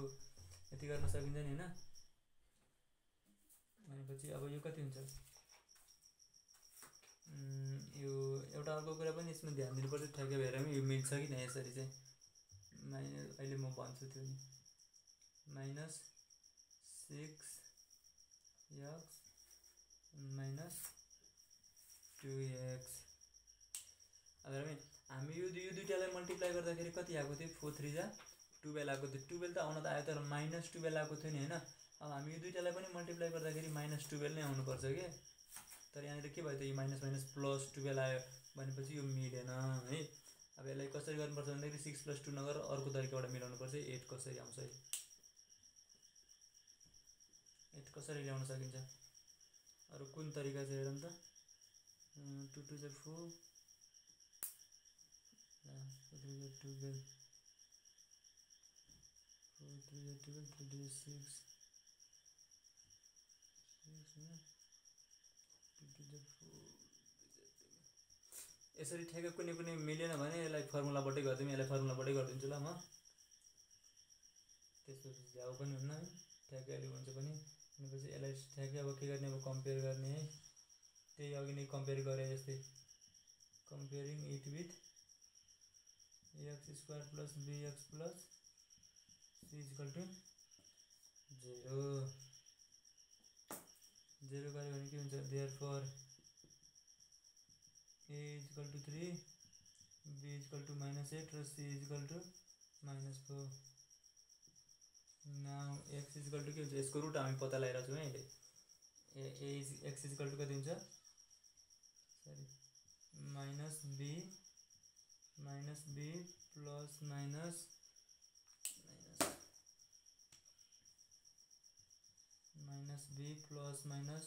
यति गर्न सकिन्छ नि हैन भनेपछि अब यो कति हुन्छ यो एउटा अर्को कुरा पनि यसमा ध्यान दिनुपर्छ ठ्याक्कै भएर यो मिल्छ कि न यसरी चाहिँ माइनस अहिले म भन्छु त्यो नि माइनस 6x माइनस 2x अब हामी यो दुईटालाई मल्टिप्लाई गर्दाखेरि कति आएको थियो 4 3 जा 12 आएको थियो 12 त आउन त आयो तर माइनस 12 आएको थियो नि हैन अब हामी यो दुईटालाई पनि मल्टिप्लाई गर्दाखेरि माइनस 12 नै आउनु पर्छ के तर यहाँनिर के भयो त यो माइनस माइनस प्लस 12 आयो भनेपछि यो मिलेन है अब यसलाई कसरी गर्नुपर्छ भन्दाखेरि 6 प्लस 2 नगरेर अर्को तरिकाबाट मिलाउनु पर्छ 8 कसरी आउँछ 8 कसरी ल्याउन सकिन्छ अरु कुन तरिका चाहिँ हेरौँ त 2 2 जा 4 4 3 जा 12 4 3 जा 12 3 2 जा 6 यसरी ठ्याक्कै कुनै कुनै मिलेन भने यसलाई फर्मुलाबाटै गर्दिम यसलाई फर्मुलाबाटै गरिदिन्छु ल म त्यसपछि जाउ पनि हुन्न है ठ्याक्कै अलि हुन्छ पनि भनेपछि यसलाई ठ्याक्कै अब के गर्ने अब कम्पेयर गर्ने है त्यही अघि नै कम्पेयर गरे जस्तै comparing it with x square plus bx plus c equal to 0 गरे भने के हुन्छ therefore a equal to 3 b equal to -8 र c equal to -4 now x equal to के हुन्छ यसको रुट हामी पत्ता लगाइरहेको छौँ है अहिले x इक्वल टू कति हुन्छ sorry minus b plus minus b plus minus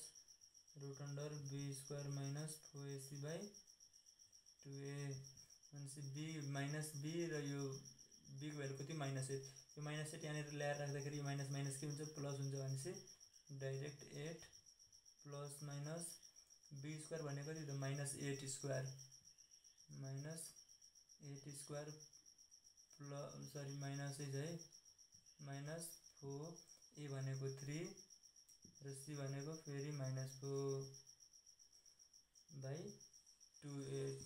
root under b square minus 4ac/2a भनेपछि b माइनस b र यो b को भ्यालु कति -8 यो -8 यहाँनिर ल्याएर राख्दाखेरि यो माइनस माइनस के हुन्छ प्लस हुन्छ भनेपछि direct 8 plus minus b square भनेको कति त -8 square -8 square plus sorry minus है -4 a भनेको 3 र c भनेको फेरि -4/2a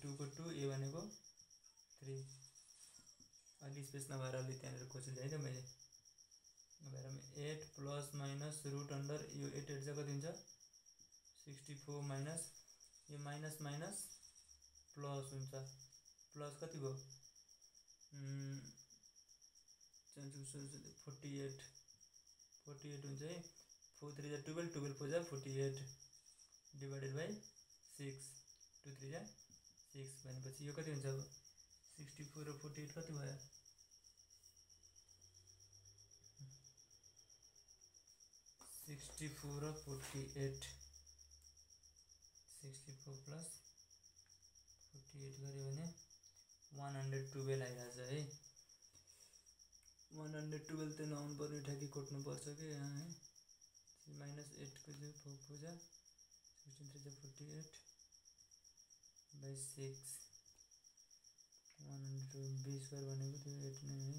2 को 2 a भनेको 3 अलि स्पेस नभएर अलि त्यहाँनिर खोजिदिएँ है त मैले नभएर 8 प्लस माइनस रूट अंडर यो 8 8 चाहिँ कति हुन्छ 64 माइनस यो माइनस माइनस प्लस हुन्छ प्लस कति भयो 48 हुन्छ है 4 3 जा 12 12 4 जा 48 डिवाइडेड बाई 6 2 3 जा 6 भनेपछि यो कति हुन्छ अब 64 र 48 कति भयो 64 र 48 64 प्लस 48 गऱ्यो भने 112 आइरहेछ है 112 त नआउनु पर्ने ठ्याक्कै कोट्नु पर्छ कि यहाँ है -8 को जो 4 पूजा 16 3 48 by 6 120 स्क्वायर भनेको त्यो 8 नै है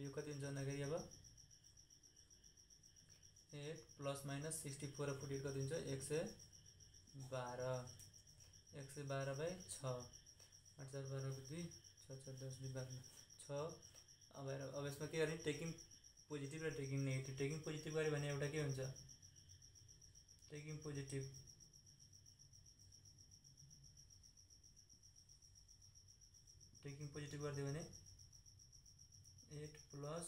यो कति हुन्छ भन्दाखेरि अब 8 प्लस माइनस 64 र 48 कति हुन्छ 112 112 बाई 6 8 4 12 को 2 6 4 10 2 12 6 अब यसमा के गर्ने टेकिङ पोजिटिभ र टेकिङ नेगेटिभ टेकिङ पोजिटिभ गऱ्यो भने एउटा के हुन्छ टेकिङ पोजिटिभ गरिदियो भने 8 प्लस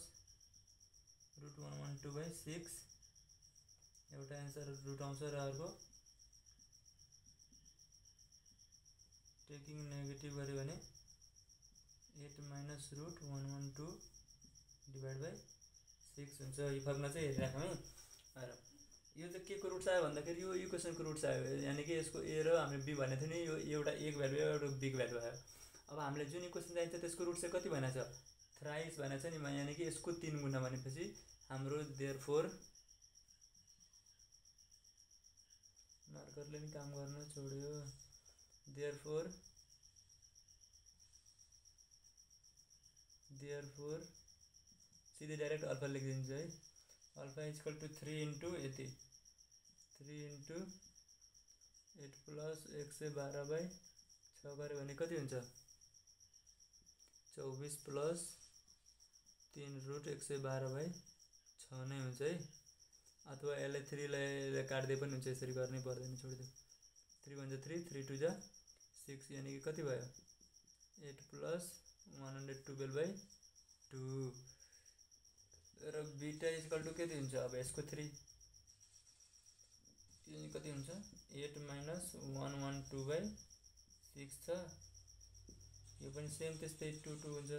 √112 बाई 6 एउटा एन्सर रुट आउँछ र अर्को टेकिङ नेगेटिभ गर्यो भने 8 माइनस √112 डिभाइड बाई 6 हुन्छ यो फर्मुला चाहिँ हेरिराखौँ है र यो चाहिँ के को रुट्स आयो भन्दाखेरि यो इक्वेसनको रुट्स आयो यानि कि यसको ए र हामीले बी भनेको थियो नि यो एउटा एक भ्यालु एउटा बीको भ्यालु आयो अब हामीले जुन इक्वेसन चाहिन्छ त्यसको रुट चाहिँ कति भनेको छ थ्राइस भनेको छ नि यानि कि यसको 3 गुणा भनेपछि हाम्रो देयरफोर मार्करले नि काम गर्न छोड्यो देयरफोर सीधे डाइरेक्ट अल्फा लेखिदिन्छु है अल्फा इक्वल टु 3 इन्टु यति 3 इन्टु 8 प्लस 112 बाई 6 गऱ्यो भने कति हुन्छ 24 प्लस 3 रुट 112 बाई 6 नै हुन्छ है अथवा यसलाई 3 लाई काट्दै पनि हुन्छ यसरी गर्नै पर्दैन छोडिदियो 3 1 3 3 2 जा 6 यानी कि कति भयो 8 प्लस 112 बाई 2 र बीटा इक्वल टु कति हुन्छ अब यसको 3 यो कति हुन्छ 8 माइनस 112 बाई 6 छ यो पनि सेम त्यस्तै 2 2 हुन्छ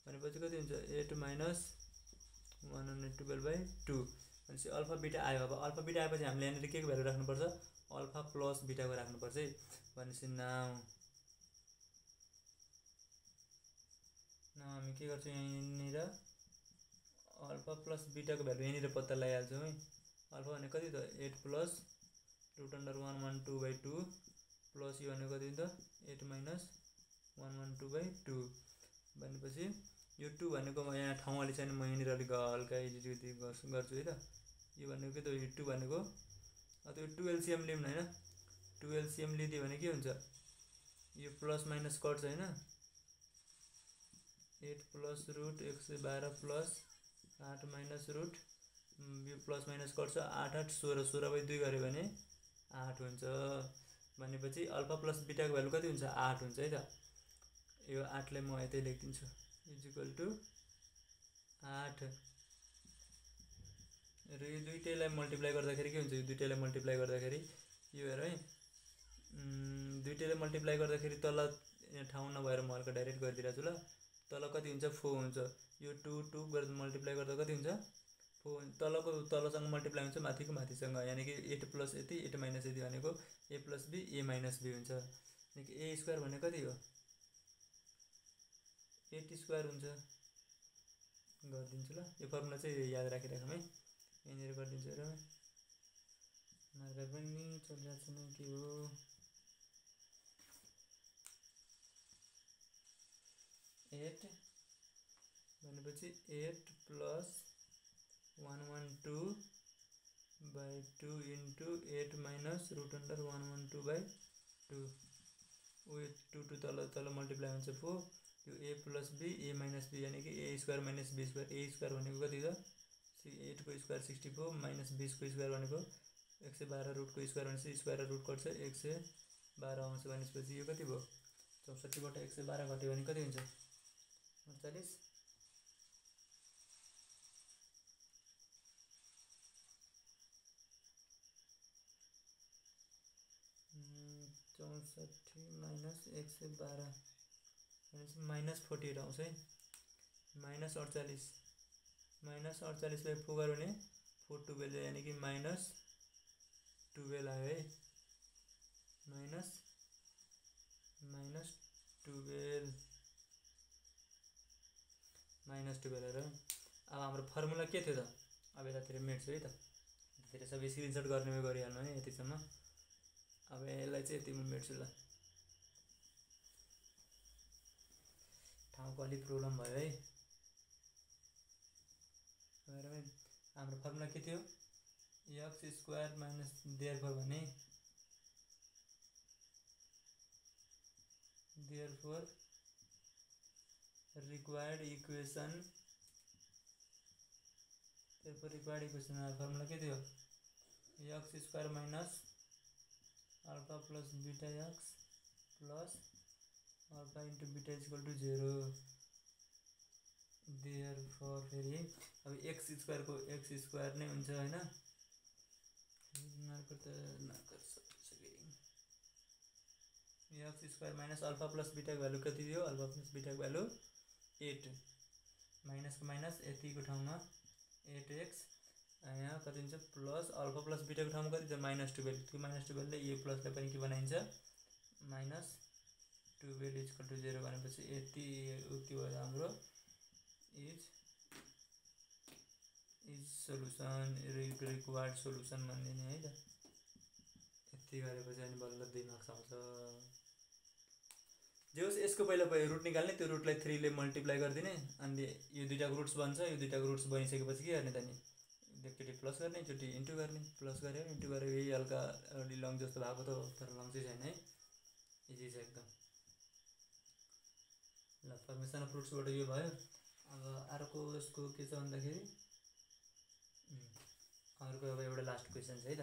भनेपछि कति हुन्छ 8 माइनस 112 बाई 2 भनेपछि अल्फा बीटा आयो अब अल्फा बीटा आएपछि हामीले यहाँनिर के को भ्यालु राख्नुपर्छ अल्फा प्लस बीटाको राख्नुपर्छ है भनेपछि नाउ हामी के गर्छौँ यहाँनिर अल्फा प्लस बीटाको भ्यालु यहाँनिर पत्ता लगाइहाल्छौँ है अल्फा भनेको कति त 8 प्लस √112 बाई 2 प्लस यो भनेको कति त 8 माइनस 112 बाई 2 भनेपछि यो 2 भनेको म यहाँ ठाउँ अलि छैन म यहाँनिर अलिक हल्का एडिट गर्छु है त यो भनेको के त यो 2 भनेको अथवा 2 एलसीएम लिउँ हैन 2 एलसीएम लिदियो भने के हुन्छ यो प्लस माइनस कट्छ हैन 8 प्लस √112 प्लस 8 माइनस √ यो प्लस माइनस कट्छ 8 8 16 16 बाई 2 गऱ्यो भने 8 हुन्छ भनेपछि अल्फा प्लस बीटाको भ्यालु कति हुन्छ 8 हुन्छ है त यो 8 लाई म यतै लेखिदिन्छु इक्वल टु 8 र यो दुईटैलाई मल्टिप्लाई गर्दाखेरि के हुन्छ यो दुईटैलाई मल्टिप्लाई गर्दाखेरि यो हेर है दुईटैलाई मल्टिप्लाई गर्दाखेरि तल ठाउँ नभएर म हल्का डाइरेक्ट गरिदिरहेछु ल तल कति हुन्छ 4 हुन्छ यो 2 2 गरेर मल्टिप्लाई गर्दा कति हुन्छ 4 तलको तलसँग मल्टिप्लाई हुन्छ माथिको माथिसँग यानी कि 8 प्लस यति 8 माइनस यति भनेको a plus b a minus b हुन्छ यानी कि a स्क्वायर भनेको कति हो 8 स्क्वायर हुन्छ गरिदिन्छु ल यो फर्मुला चाहिँ याद राखिराखौँ है यहाँनिर गरिदिन्छु र मार्कर पनि चलिरहेको छैन के हो 8 भनेपछि 8 plus 112 by 2 into 8 minus √112 by 2 उयो 2 टु तल तल मल्टिप्लाई हुन्छ 4 यो a plus b a minus b यानि कि a square minus b square a square भनेको कति त 8 को स्क्वायर 64 माइनस 20 को स्क्वायर भनेको 112 रुटको स्क्वायर भनेपछि स्क्वायर रुट कट्छ 112 आउँछ भनेपछि यो कति भयो 64 बाट 112 घट्यो भने कति हुन्छ 48 64 माइनस 112 भनेपछि माइनस 48 आउँछ है माइनस 48 माइनस 48 बाई 4 गऱ्यो भने 412 यानि कि माइनस 12 आयो है माइनस 12 माइनस 12 आयो अब हाम्रो फर्मुला के थियो त अब यतातिर मेट्छु है त यतातिर सबै स्क्रिनसट गर्ने गरिहाल्नु है यतिसम्म अब यसलाई चाहिँ यति म मेट्छु ल ठाउँको अलिक प्रब्लम भयो है हाम्रो फर्मुला के थियो एक्स स्क्वायर माइनस देयरफोर भने देयरफोर रिक्वायर्ड इक्वेसन फर्मुला के थियो x square minus alpha plus beta x plus alpha into beta equal to 0 therefore फेरि अब एक्स स्क्वायर नै हुन्छ हैन x square minus alpha plus beta को भ्यालु कति थियो अल्फा प्लस बीटा को भ्यालु 8 माइनस को माइनस यति को ठाउँमा 8x यहाँ कति हुन्छ प्लस अल्फा प्लस बीटा को ठाउँमा कति छ माइनस 12 त्यो माइनस 12 ले ए प्लस ले पनि के बनाइन्छ माइनस 12 इक्वल टू 0 भनेपछि यति उति भयो हाम्रो इज सोलुसन रिक्वायर्ड सोलुसन भनिदिने है त यति गरेपछि अनि बल्ल 2 मार्क्स आउँछ जे होस् यसको पहिला रुट निकाल्ने त्यो रुटलाई 3 ले मल्टिप्लाई गरिदिने अनि यो दुईटाको रुट्स बन्छ यो दुईटाको रुट्स बनिसकेपछि के गर्ने त नि एकचोटि प्लस गर्ने एकचोटि इन्टु गर्ने प्लस गऱ्यो इन्टु गऱ्यो यही हल्का अलि लङ जस्तो भएको त तर लङ चाहिँ छैन है इजी छ एकदम ल फर्मेसन अफ रुट्सबाट यो भयो अब अर्को यसको के छ भन्दाखेरि अर्को अब एउटा लास्ट क्वेसन छ है त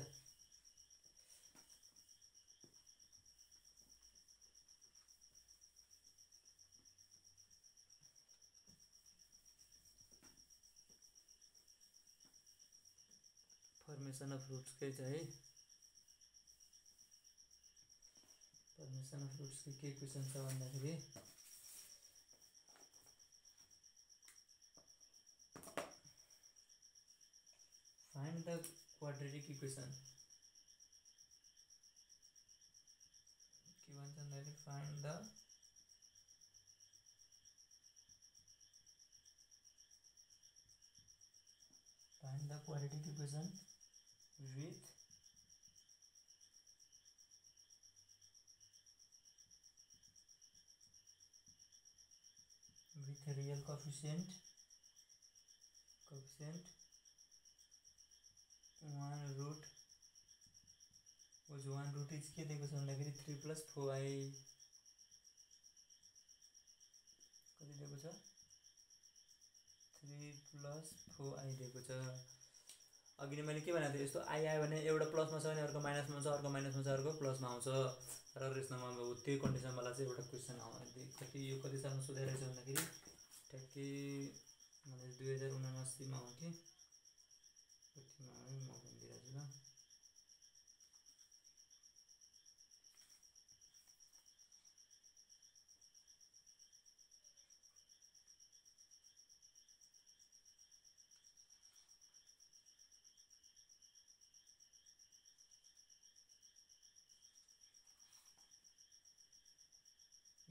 फर्मेसन अफ रुट्स के छ है फर्मेसन अफ रुट्स के क्वेसन छ भन्दाखेरि find the quadratic equation के भन्छ भन्दाखेरि find the quadratic equation with real coefficient 1 root which 1 root is के दिएको छ भन्दाखेरि 3 plus 4i कति दिएको छ 3 plus 4i दिएको छ अघि नै मैले के भनेको थिएँ यस्तो आई आयो भने एउटा प्लसमा छ भने अर्को माइनसमा छ अर्को माइनसमा छ अर्को प्लसमा आउँछ र यसमा अब त्यही कन्डिसनवाला चाहिँ एउटा क्वेसन कति यो कति सालमा सोधाइरहेछ भन्दाखेरि ठ्याक्कै मैले 2079 मा हो कि कतिमा हो म भनिदिइरहेछु ल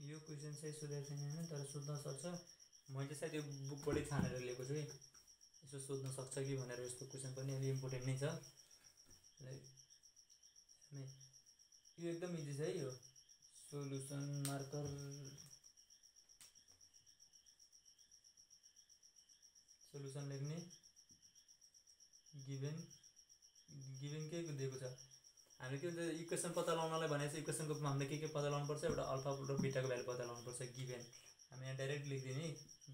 यो क्वेसन चाहिँ सोधेको छैन हैन तर सोध्न सक्छ मैले सायद यो बुकबाटै छानेर ल्याएको छु है यसो सोध्न सक्छ कि भनेर यस्तो क्वेसन पनि अलि इम्पोर्टेन्ट नै छ लाइक यो एकदम इजी छ है यो सोलुसन मार्कर सोलुसन लेख्ने गिभन के दिएको छ हामीले के हुन्छ इक्वेसन पत्ता लगाउनलाई भनेपछि इक्वेसनको हामीले के पत्ता लगाउनुपर्छ एउटा अल्फा र बिटाको भ्यालु पत्ता लगाउनुपर्छ गिभेन हामी यहाँ डाइरेक्ट लेखिदिने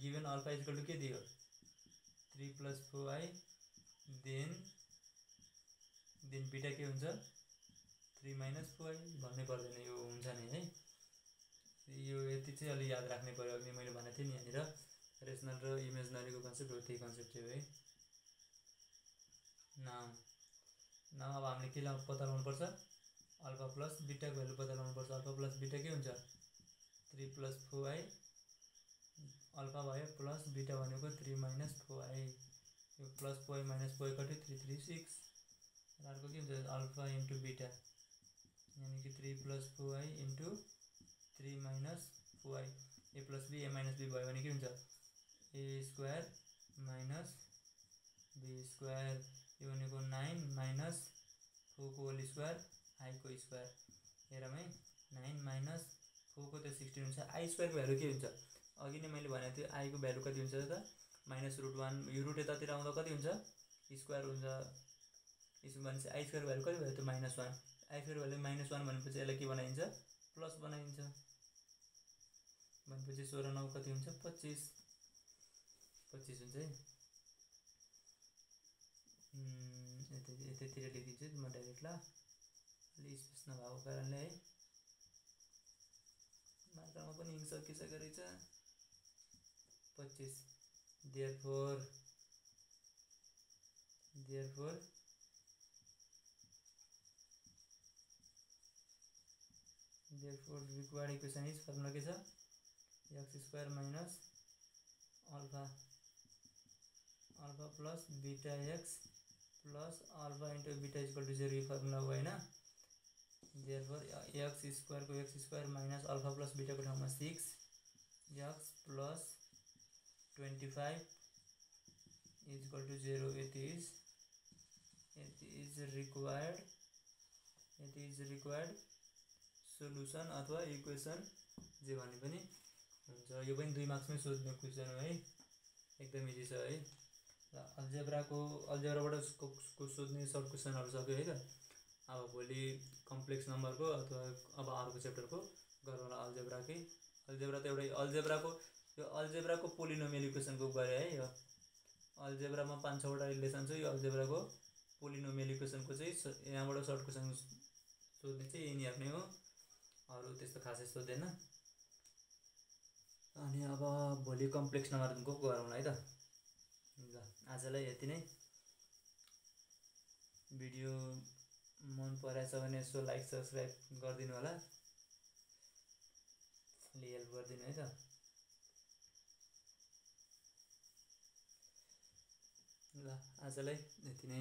गिभेन अल्फा इक्वल टु के दियो 3 + 4i देन बिटा के हुन्छ 3 - 4i भन्नै पर्दैन यो हुन्छ नि है यो यति चाहिँ अलि याद राख्नै पर्यो अघि मैले भनेको थिएँ नि यहाँनिर रेसनल र इमेजनरीको कन्सेप्ट हो त्यही कन्सेप्ट चाहिँ हो है न अब हामीले के पत्ता लगाउनुपर्छ अल्फा प्लस बिटाको भ्यालु पत्ता लगाउनुपर्छ अल्फा प्लस बिटा के हुन्छ 3 + 4i अल्फा भयो प्लस बिटा भनेको 3 - 4i यो प्लस 4i - 4i कति 336 र अर्को के हुन्छ अल्फा इन्टु बिटा यानि कि 3 + 4i into 3 - 4i a + b a - b भयो भने के हुन्छ a² - b² यो भनेको 9 - 4 को होल स्क्वायर i को स्क्वायर हेरौँ है 9 - 4 को त 16 हुन्छ i स्क्वायर को भ्यालु के हुन्छ अघि नै मैले भनेको थिएँ i को भ्यालु कति हुन्छ त -√1 यो रुट यतातिर आउँदा कति हुन्छ स्क्वायर हुन्छ यसो भनेपछि i स्क्वायर भ्यालु कति भयो त -1 i स्क्वायर भ्यालु -1 भनेपछि यसलाई के बनाइन्छ प्लस बनाइन्छ भनेपछि 16 9 कति हुन्छ 25 हुन्छ है यतातिर लेखिदिन्छु म डाइरेक्ट ल अलि स्पेस नभएको कारणले है मात्रामा पनि हिङ सकिसकेको रहेछ 25 therefore required equation is formula के छ x² minus alpha plus beta x plus alpha into beta is equal to 0 ये फर्मुला हो हैन therefore x² को x² minus alpha plus beta को ठाउँमा 6 x plus 25 is equal to 0 it is required solution अथवा equation जे भने पनि हुन्छ यो पनि 2 मार्क्समै सोध्ने क्वेसन हो है एकदम इजी छ है र अल्जेब्राबाट को सोध्ने सर्ट क्वेसनहरु सक्यो है त अब भोलि कम्प्लेक्स नम्बरको अथवा अब अर्को च्याप्टरको गरौँला अल्जेब्रा त एउटा अल्जेब्राको पोलिनोमियल इक्वेसनको गरे है यो अल्जेब्रामा 5-6 वटा रिलेसन छ यो अल्जेब्राको पोलिनोमियल इक्वेसनको चाहिँ यहाँबाट सर्ट क्वेसन सोध्ने चाहिँ यिनीहरु नै हो अरु त्यस्तो खासै सोध्दैन अनि अब भोलि कम्प्लेक्स नम्बरको गरौँला है त ल आजलाई यति नै भिडियो मन परेछ भने यसो लाइक सब्स्क्राइब गरिदिनु होला अलि हेल्प गरिदिनु है त ल आजलाई यति नै